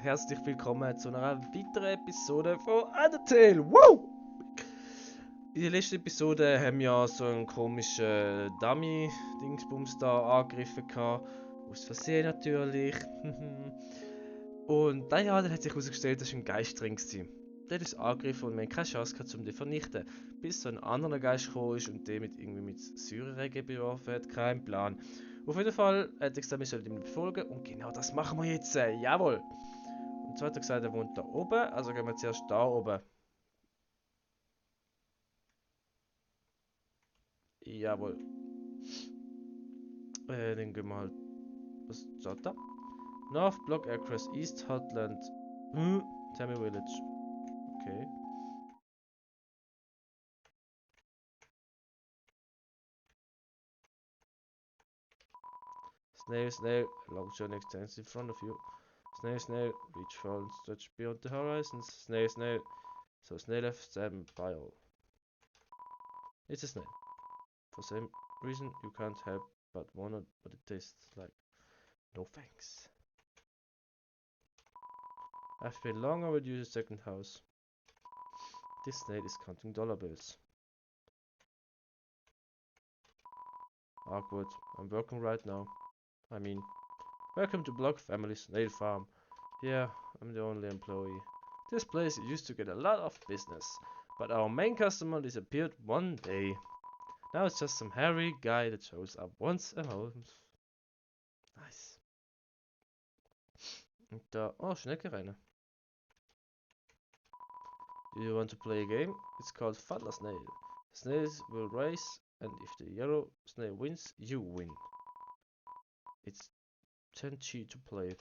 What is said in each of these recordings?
herzlich willkommen zu einer weiteren Episode von Undertale. Wow! In der letzten Episode haben wir ja so einen komischen Dummy-Dingsbums da angegriffen gehabt. Aus Versehen natürlich. Und naja, dann hat sich herausgestellt, dass ein Geist drin war. Der ist angegriffen und wir haben keine Chance gehabt, um den zu vernichten. Bis so ein anderer Geist gekommen ist und den mit Säureregen beworfen hat. Kein Plan. Auf jeden Fall hat er gesagt, wir sollten ihm befolgen und genau das machen wir jetzt. Jawohl! Und zwar hat er gesagt, er wohnt da oben, also gehen wir zuerst da oben. Jawohl. Dann gehen wir halt. Was steht da? North Block Across East Hotland. Tammy Village. Okay. Snail, snail, long journey extends in front of you. Snail, snail, reach far and stretch beyond the horizons. Snail, snail. So snail left them by all. It's a snail. For some reason you can't help but wonder what it tastes like. No thanks. I've been long overdue a second house. This snail is counting dollar bills. Awkward. I'm working right now. I mean, welcome to Block Family Snail Farm. Yeah, I'm the only employee. This place used to get a lot of business, but our main customer disappeared one day. Now it's just some hairy guy that shows up once a month. Nice. Und da, oh, Schneckereine. Do you want to play a game? It's called Fuddler Snail. Snails will race, and if the yellow snail wins, you win. It's 10G to play.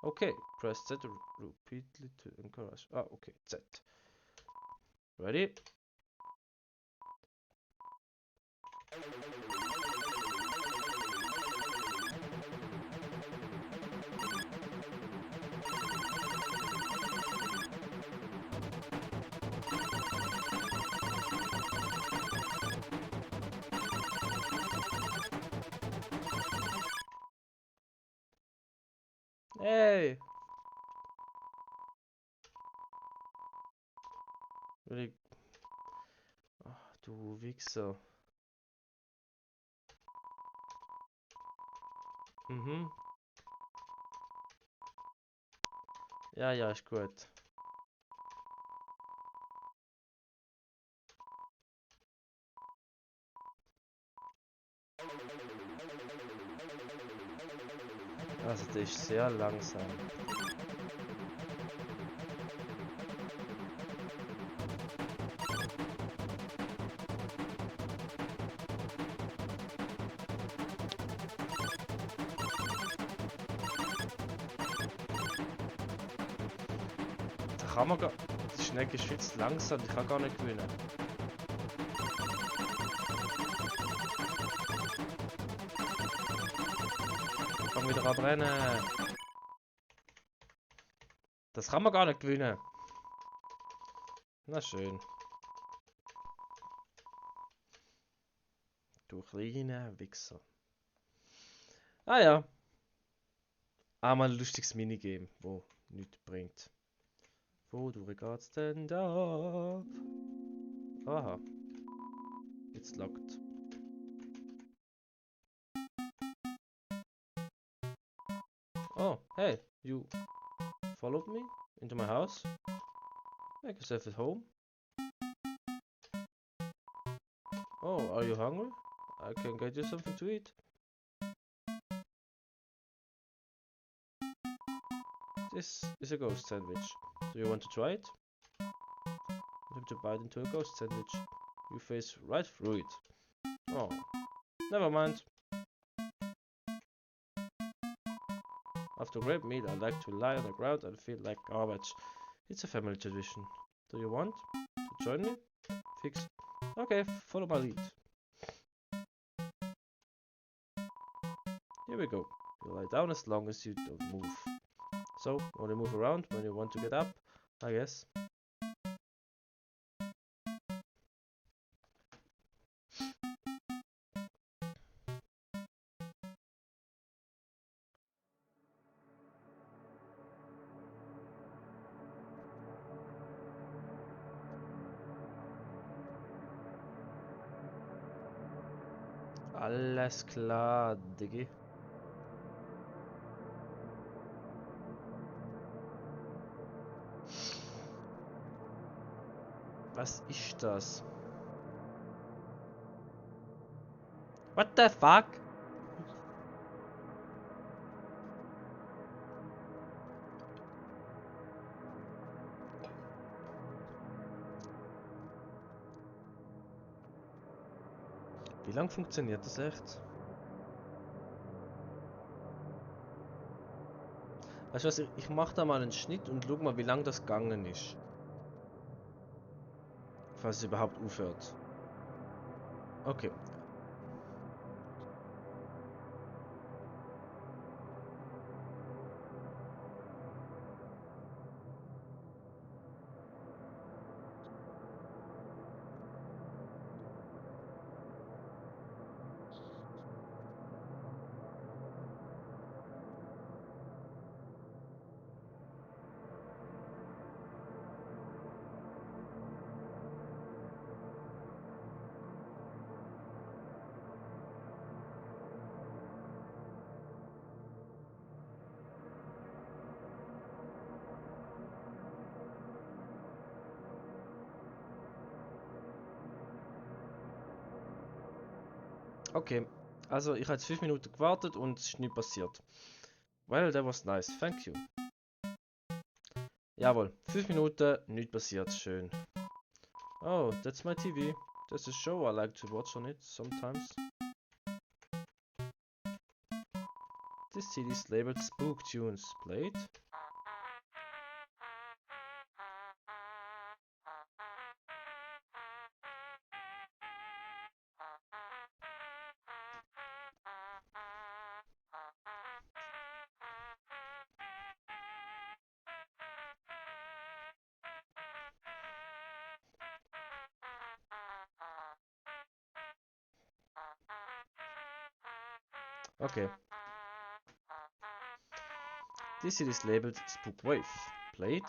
Okay, press Z repeatedly to encourage. Ah, okay, Z. Ready? Hey! Really? Ach, du Wichser. Mhm. Ja, ja, ist gut. Also, der ist sehr langsam. Da kann man gar... Die Schnecke ist viel zu langsam, die kann gar nicht gewinnen. Fang wieder an rennen. Das kann man gar nicht gewinnen. Na schön. Du kleiner Wichser. Ah ja. Einmal ein lustiges Minigame, wo nichts bringt. Wodurch geht's denn da? Aha. It's locked. Oh, hey, you followed me into my house? Make yourself at home. Oh, are you hungry? I can get you something to eat. This is a ghost sandwich. Do you want to try it? Attempt to bite into a ghost sandwich. You face right through it. Oh, never mind. After a great meal, I like to lie on the ground and feel like garbage. It's a family tradition. Do you want to join me? Fix. Okay, follow my lead. Here we go. You lie down as long as you don't move. So, only move around when you want to get up, I guess. Alles klar, Diggi. Was ist das? What the fuck? Wie lang funktioniert das echt? Weißt du was, ich mach da mal einen Schnitt und schau mal, wie lang das gegangen ist. Falls es überhaupt aufhört. Okay. Okay. Also ich habe jetzt 5 Minuten gewartet und es ist nichts passiert. Well, that was nice. Thank you. Jawohl. 5 Minuten, nichts passiert. Schön. Oh, that's my TV. There's a show I like to watch on it sometimes. This CD is labeled Spook Tunes. Played. Okay. This CD is labeled Spook Wave. Played.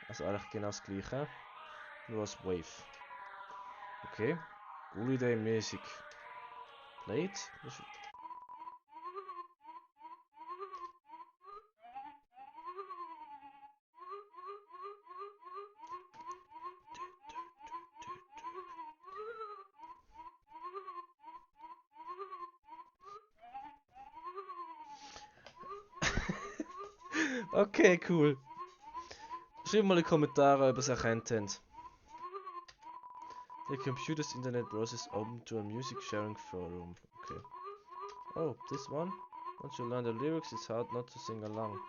Also eigentlich genau das gleiche. Nur als Wave. Okay. Holiday Music. Played. Okay, cool. Schreibt mal in die Kommentare, ob ihr es erkannt habt. The computer's internet browser is open to a music sharing forum. Okay. Oh, this one? Once you learn the lyrics, it's hard not to sing along.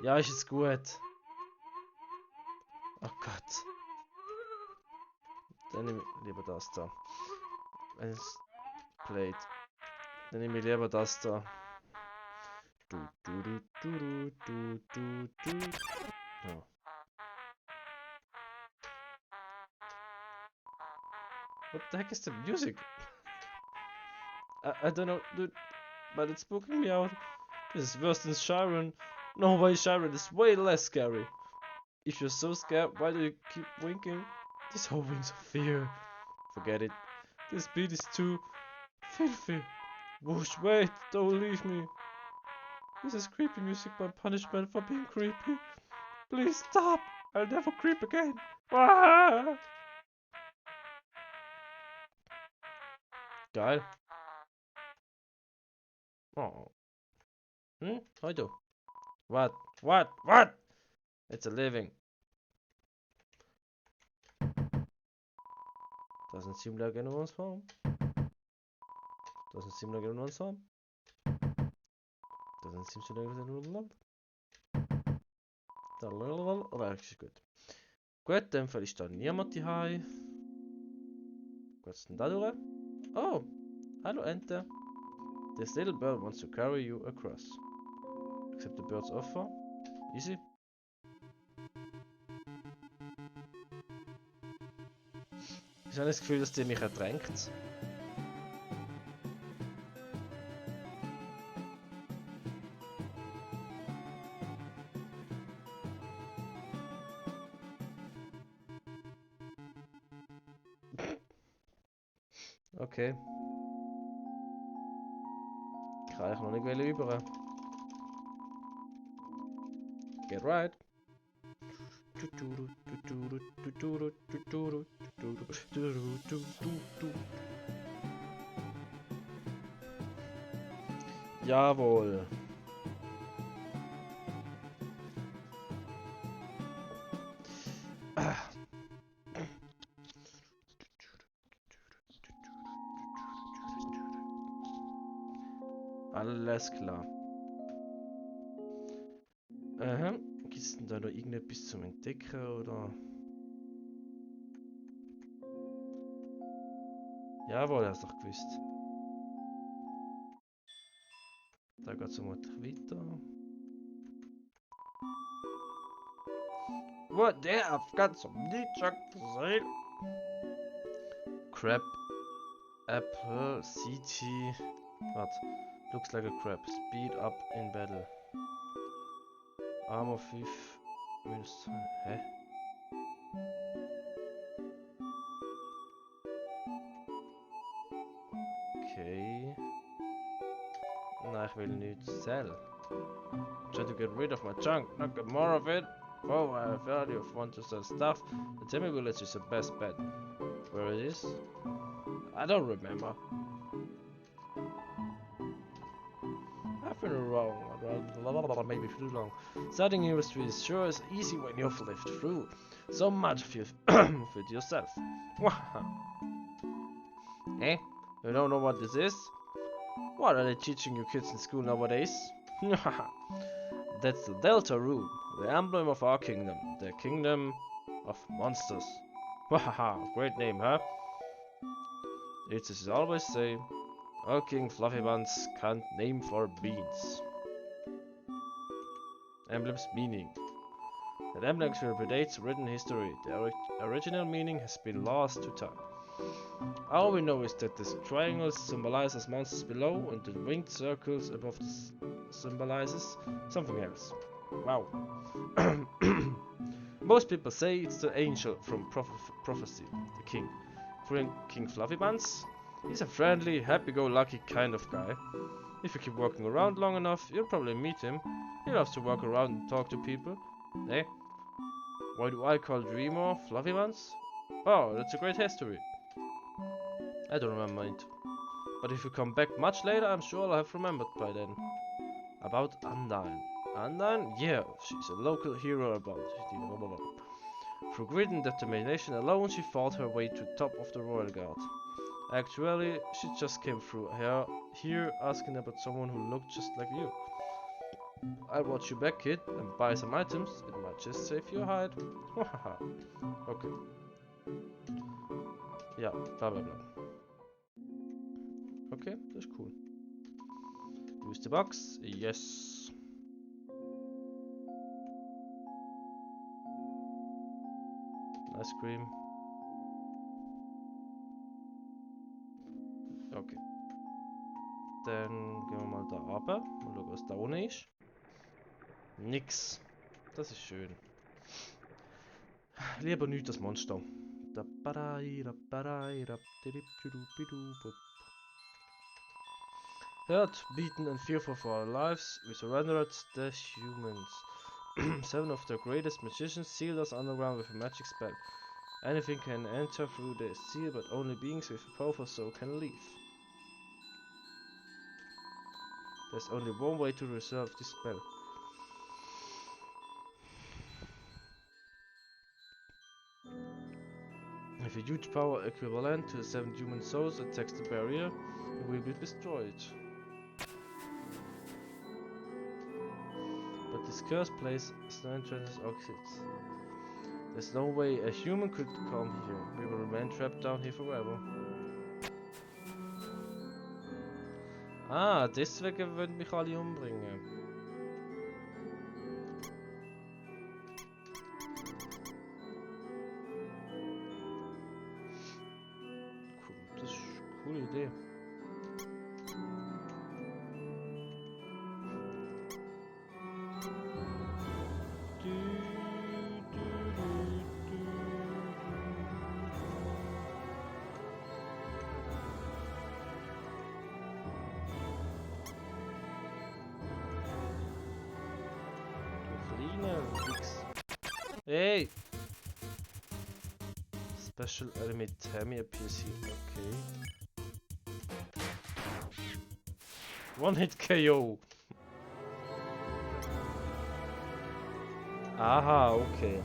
Ja, ist jetzt gut. Oh Gott. Dann nehme ich lieber das da. Wenn es played. Dann nehme ich lieber das da. Du, du, du, du, du, du, du, du. Oh. What the heck is the music? I don't know, dude, but it's spooking me out. This is worse than Sharon. No way, Sharon is way less scary. If you're so scared, why do you keep winking? These whole wings of fear. Forget it. This beat is too filthy. Whoosh, wait, don't leave me. This is creepy music, my punishment for being creepy. Please stop. I'll never creep again. Ah! Geil. Oh. I do. What? What? What? It's a living. Doesn't seem like anyone's home. Doesn't seem like anyone's home. Doesn't seem to like anyone's home. Richtig gut. Gut, dann Fall ist da niemand daheim. Was ist denn da durch? Oh, hallo Ente. This little bird wants to carry you across. Accept the bird's offer. Easy. Ich habe das Gefühl, dass die mich ertränkt. Okay. Kann ich noch nicht über. Get right. Jawohl. Alles klar. Gibt es denn da noch irgendetwas zum Entdecken oder? Jawohl, hast du doch gewusst. Da geht es vermutlich weiter. What? Der I've got some neat junk for sale. Crab. Apple. CT. What? Looks like a crab. Speed up in battle. Armor 5. Minus 2. Hä? Okay. Nein, ich will nichts sell. Try to get rid of my junk, not get more of it. Oh, I have value of want to sell stuff. The Timmy Village is the best bet. Where it is? I don't remember. I've been around maybe too long. Starting industry is sure as easy when you've lived through so much of it yourself. Eh? You don't know what this is? What are they teaching you kids in school nowadays? That's the Delta Rune, the emblem of our kingdom, the kingdom of monsters. Wahaha, great name, huh? It's as I always say, our King Fluffy Buns can't name for beans. Emblem's meaning. That emblem predates written history. The original meaning has been lost to time. All we know is that the triangles symbolizes monsters below and the winged circles above symbolizes something else. Wow. Most people say it's the angel from prophecy, the king. King Fluffy Buns? He's a friendly, happy-go-lucky kind of guy. If you keep walking around long enough, you'll probably meet him. He loves to walk around and talk to people. Eh? Why do I call Dreamer Fluffy Buns? Oh, that's a great history. I don't remember it. But if you come back much later, I'm sure I'll have remembered by then. About Undyne. Undyne? Yeah, she's a local hero about it. Through grit and determination alone, she fought her way to the top of the Royal Guard. Actually, she just came through here asking about someone who looked just like you. I'll watch you back, kid, and buy some items. It might just save your hide. Okay. Ja, bla bla bla. Okay, das ist cool. Use the box. Yes. Ice cream. Okay. Dann gehen wir mal da runter. Mal schauen, was da unten ist. Nix. Das ist schön. Lieber nicht das Monster. Hurt, beaten and fearful for our lives, we surrendered the humans. 7 of their greatest magicians sealed us underground with a magic spell. Anything can enter through the seal, but only beings with a powerful soul can leave. There's only one way to resolve this spell. If a huge power equivalent to 7 human souls attacks the barrier, it will be destroyed. But this cursed place is no entrance exits. There's no way a human could come here. We will remain trapped down here forever. Ah, deswegen wollen mich alle umbringen. Cool, das ist eine coole Idee. Hey! Special enemy Tammy appears here. Okay. One hit KO. Aha, okay.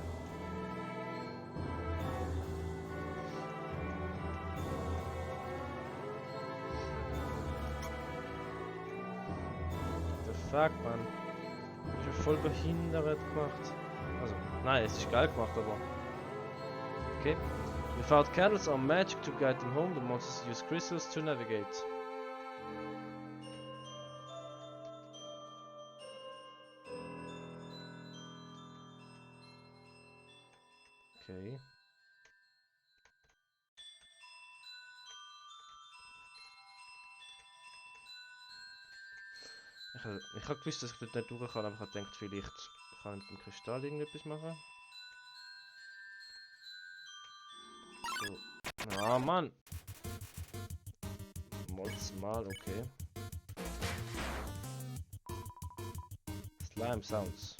The fuck, man. Ich hab voll behindert gemacht. Also, nein, es ist geil gemacht, aber. Okay. Without candles or magic to guide them home, the monsters use crystals to navigate. Okay. Ich hab gewusst, dass ich dort nicht durch kann, aber ich hab gedacht, vielleicht kann ich mit dem Kristall irgendetwas machen. So. Ah, Mann! Mods mal, okay. Slime Sounds.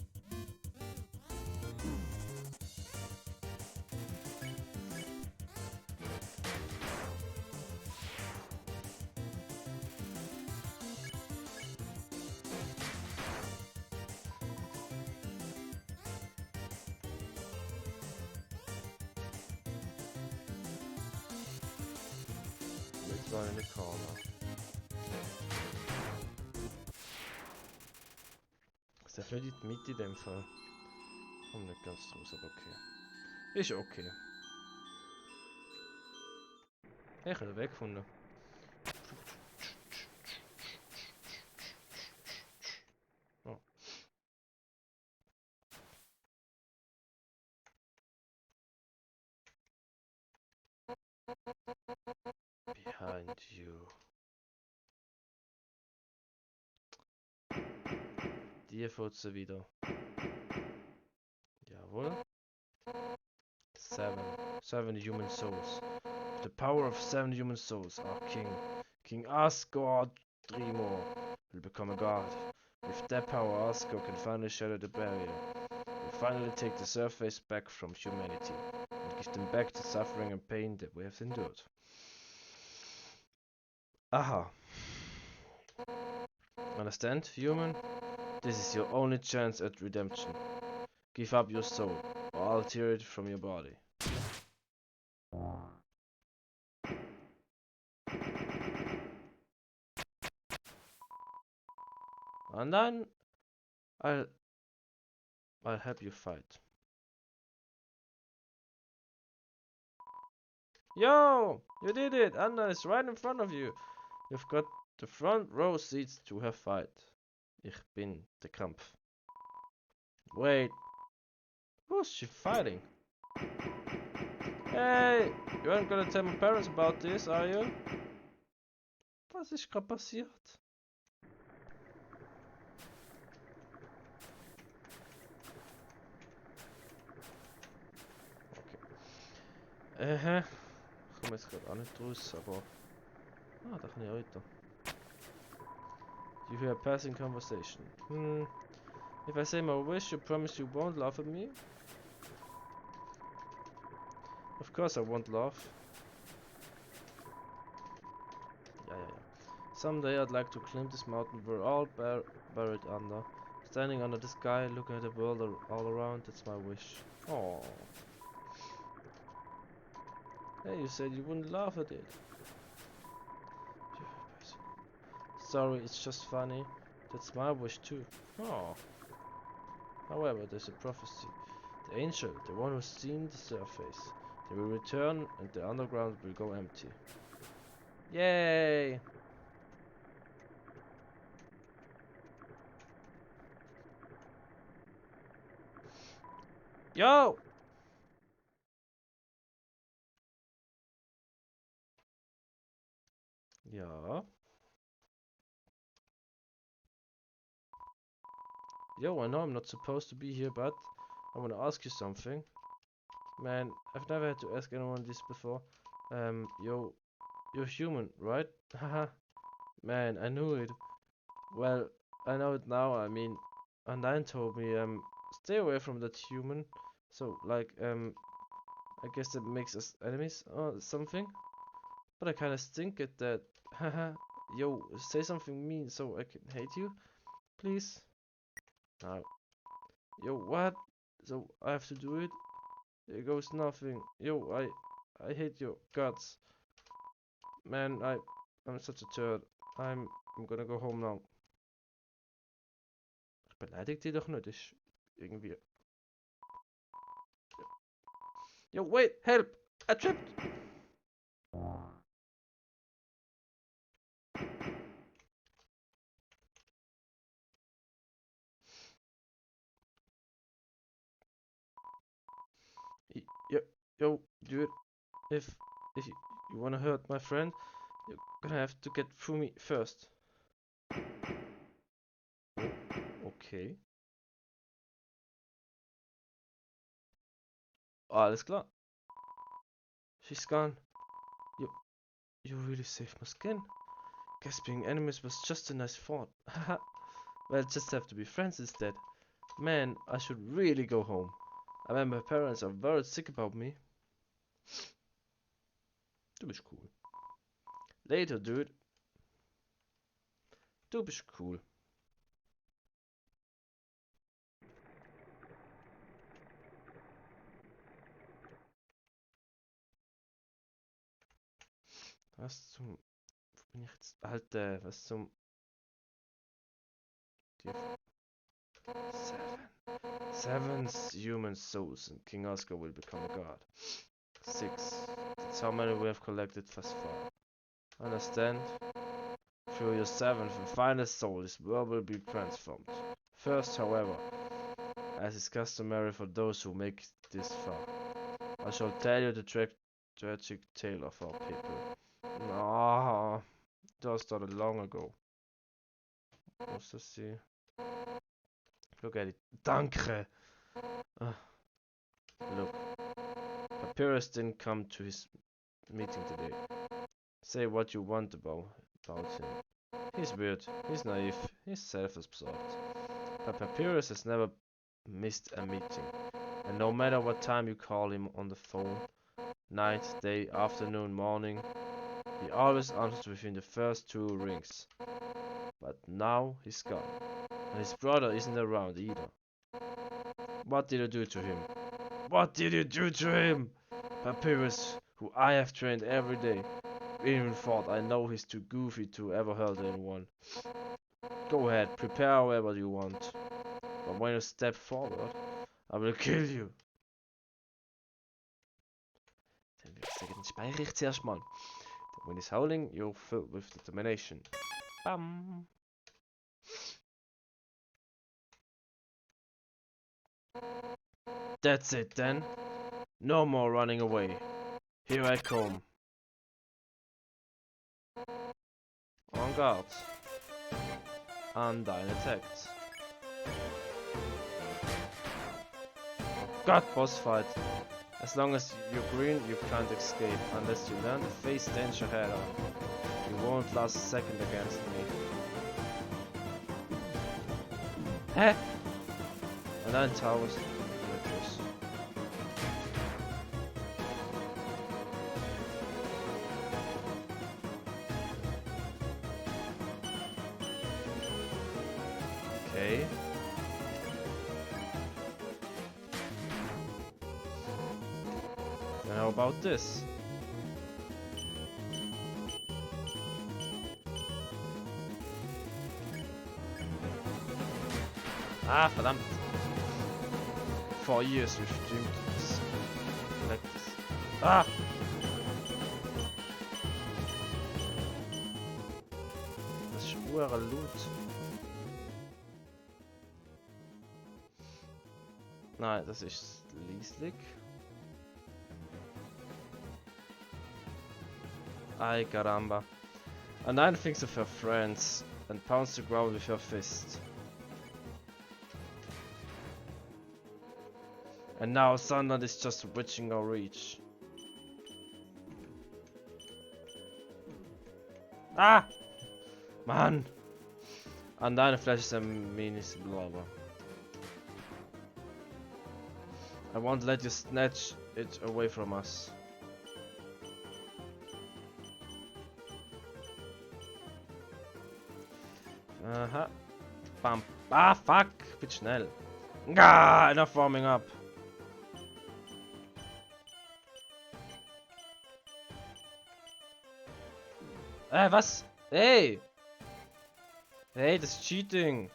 Jetzt war eine Corner. Das ist nicht in die Mitte in dem Fall. Komm nicht ganz draus, aber okay. Ist okay. Ich habe ihn weggefunden. Oh. Behind you. Die Fotze wieder. Jawohl. Seven human souls. The power of 7 human souls. Our King Asgard Dreemor will become a god. With that power, Asgard can finally shatter the barrier. Will finally take the surface back from humanity and give them back the suffering and pain that we have endured. Aha. Understand, human? This is your only chance at redemption. Give up your soul, or I'll tear it from your body. And then I'll help you fight. Yo! You did it! Anna is right in front of you. You've got the front row seats to her fight. Ich bin der Kampf. Wait. Who's she fighting? Hey! You aren't gonna tell my parents about this, are you? Was ist gerade passiert? Okay. Ich komme jetzt gerade auch nicht raus, aber... Ah, da kann ich weiter. You hear a passing conversation. If I say my wish, you promise you won't laugh at me? Of course I won't laugh. Yeah. Someday I'd like to climb this mountain we're all buried under. Standing under the sky, looking at the world all around, that's my wish. Oh. Hey, you said you wouldn't laugh at it. Sorry, it's just funny. That's my wish too. Oh. However, there's a prophecy. The angel, the one who's seen the surface. They will return and the underground will go empty. Yay! Yo! Ja. Yo, I know I'm not supposed to be here, but I want to ask you something. Man, I've never had to ask anyone this before. Yo, you're human, right? Haha. Man, I knew it. Well, I know it now. I mean, Undyne told me, stay away from that human. So, like, I guess that makes us enemies or something. But I kinda stink at that. Haha. Yo, say something mean so I can hate you, please. No. Yo, what? So I have to do it? Here goes nothing. Yo, I hate your guts. Man, I'm such a turd. I'm gonna go home now. Ich beleidig die doch nicht, ist irgendwie. Yo, wait, help! I tripped! Yo, yo, dude, if you wanna hurt my friend, you're gonna have to get through me first. Okay. Alles klar. She's gone. You really saved my skin. Guess being enemies was just a nice thought. Haha. Well, just have to be friends instead. Man, I should really go home. I mean, my parents are very sick about me. Du bist cool. Later, dude. Du bist cool. Was zum... Wo bin ich jetzt? Alter, was zum... Seven human souls and King Oscar will become a god. 6. That's how many we have collected thus far. Understand? Through your 7th and final soul, this world will be transformed. First, however, as is customary for those who make this far, I shall tell you the tragic tale of our people. Ah, that started long ago. What's to see? Look at it. Danke! Look. Papyrus didn't come to his meeting today. Say what you want about him. He's weird, he's naive, he's self-absorbed. But Papyrus has never missed a meeting. And no matter what time you call him on the phone, night, day, afternoon, morning, he always answers within the first 2 rings. But now he's gone. And his brother isn't around either. What did you do to him? What did you do to him? Papyrus, who I have trained every day, even thought I know he's too goofy to ever hurt anyone. Go ahead, prepare however you want. But when you step forward, I will kill you. Dann würde ich sagen, dann speichere ich zuerst mal. When he's howling, you're filled with determination. Bam! That's it then. No more running away. Here I come. On guard. Undyne attacked. God, boss fight. As long as you're green, you can't escape unless you learn to face danger head on. You won't last a second against me. Hä? And then towers. Okay. Then how about this? Ah, verdammt. 4 years we've streamed this. Like this. Ah! Das ist ure Loot. Nein, das ist Lieslig. Ay caramba. And Nine thinks of her friends and pounds the ground with her fist. And now Sunland is just witching our reach. Ah! Mann! And Nine flashes a meaningless blubber. I won't let you snatch it away from us. Aha. Bam. Ah, fuck. Bin schnell. Ah, enough warming up. Was? Hey! Hey, das ist Cheating.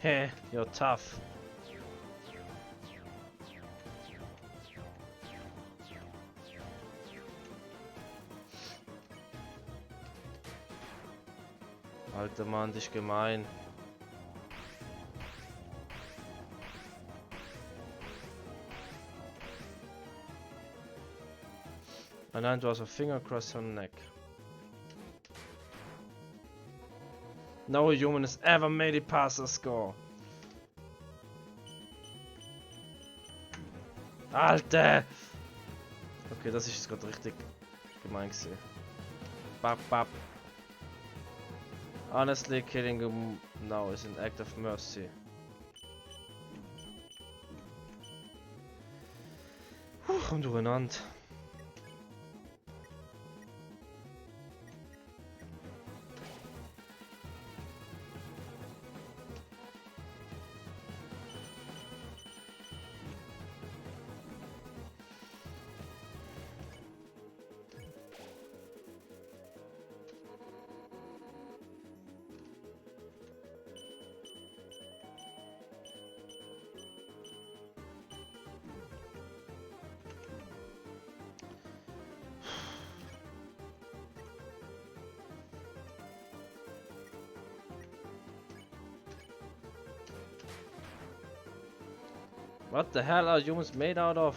Heh, you're tough. Alter Mann, dich gemein. Oh nein, du hast a finger across your neck. No human has ever made it past the score. Alter! Okay, das ist gerade richtig gemein gewesen. Bap, bap. Honestly, killing him now is an act of mercy. Komm durcheinander. What the hell are humans made out of?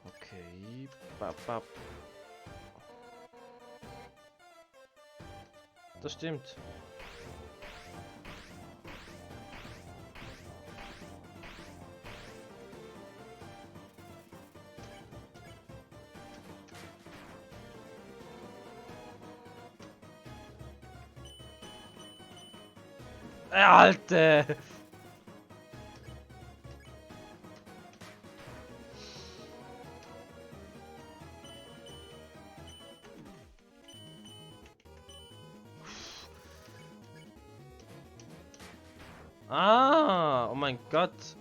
Okay, bap, bap. Das stimmt. Alter! Ah, oh mein Gott.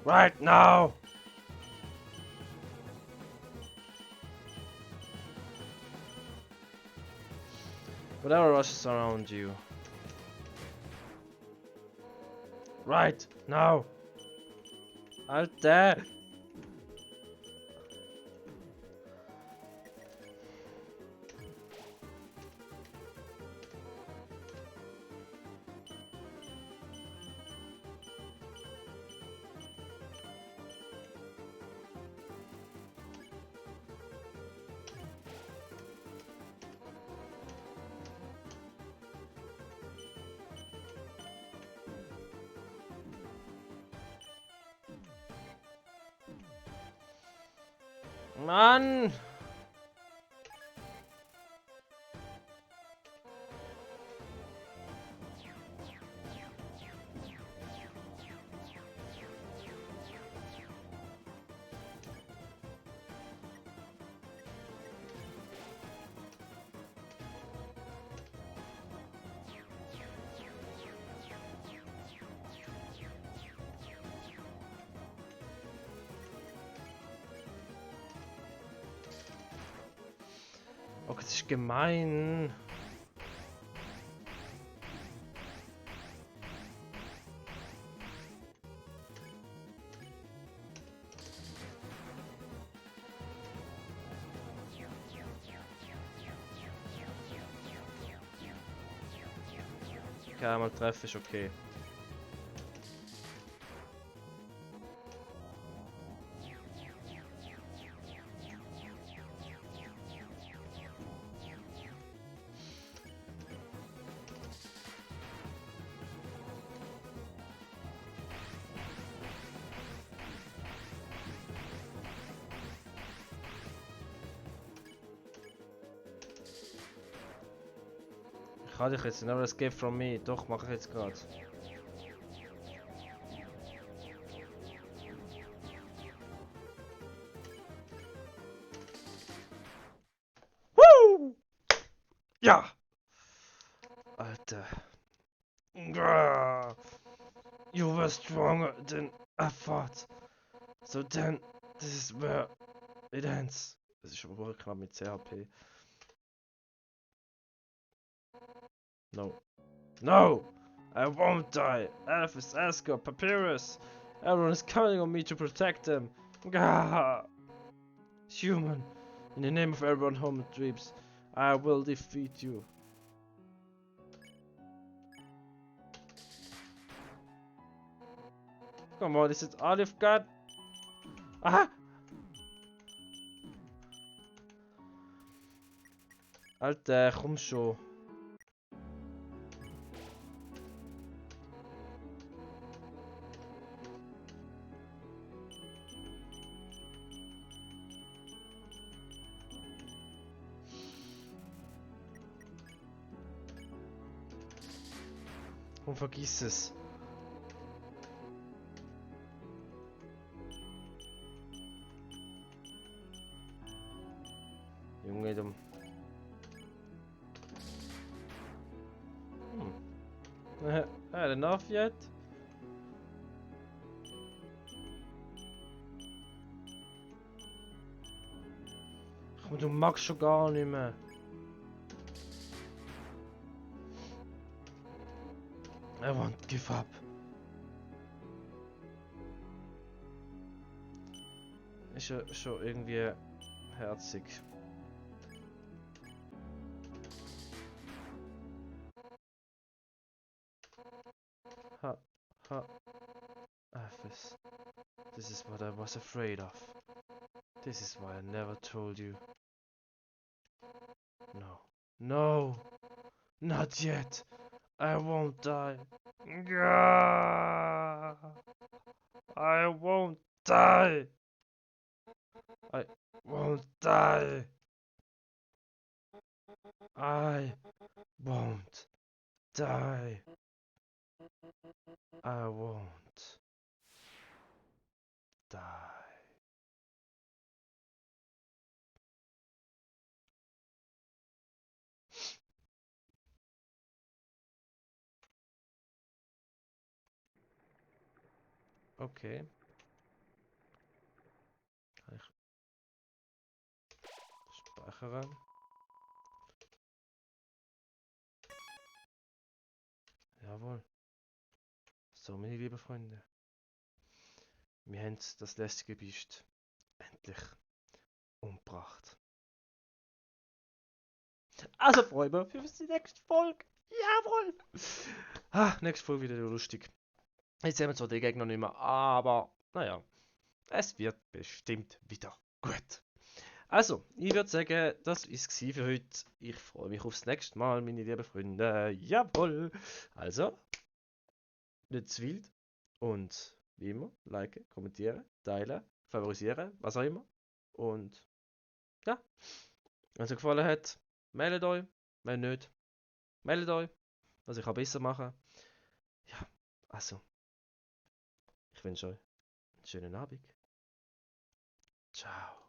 Right now! Whatever rushes around you. Right now! Alter! Mann! Oh, das ist gemein. Okay, einmal treffen ist okay. Ich kann dich jetzt, never escape from me. Doch, mache ich jetzt gerade. Woo! Ja! Alter. Grrr. You were stronger than I thought. So then, this is where it ends. Das ist schon knapp mit CHP. No. No! I won't die! Alphys, Asker, Papyrus! Everyone is counting on me to protect them! Gah! Human! In the name of everyone home dreams, I will defeat you. Come on, is it all you've got? Aha! Alter, komm schon. Und vergiss es. Junge, dumm. Had enough yet? Komm, du magst schon gar nicht mehr. I won't give up. Ist ja schon irgendwie herzig. Ha, ha. Alphys. This is what I was afraid of. This is why I never told you. No. No! Not yet! I won't die! Gah! I won't die! I won't die! I won't die! I won't die. Okay. Kann ich speichern? Jawohl. So, meine lieben Freunde. Wir haben das lästige Biest endlich umgebracht. Also Freunde, für die nächste Folge. Jawohl! Nächste Folge wieder lustig. Jetzt sehen wir zwar die Gegner nicht mehr, aber naja, es wird bestimmt wieder gut. Also, ich würde sagen, das war es für heute. Ich freue mich aufs nächste Mal, meine lieben Freunde. Jawohl! Also, nicht zu wild. Und wie immer, liken, kommentieren, teilen, favorisieren, was auch immer. Und ja, wenn es euch gefallen hat, meldet euch. Wenn nicht, meldet euch, was ich besser machen kann. Ja, also, ich wünsche euch einen schönen Abend. Ciao.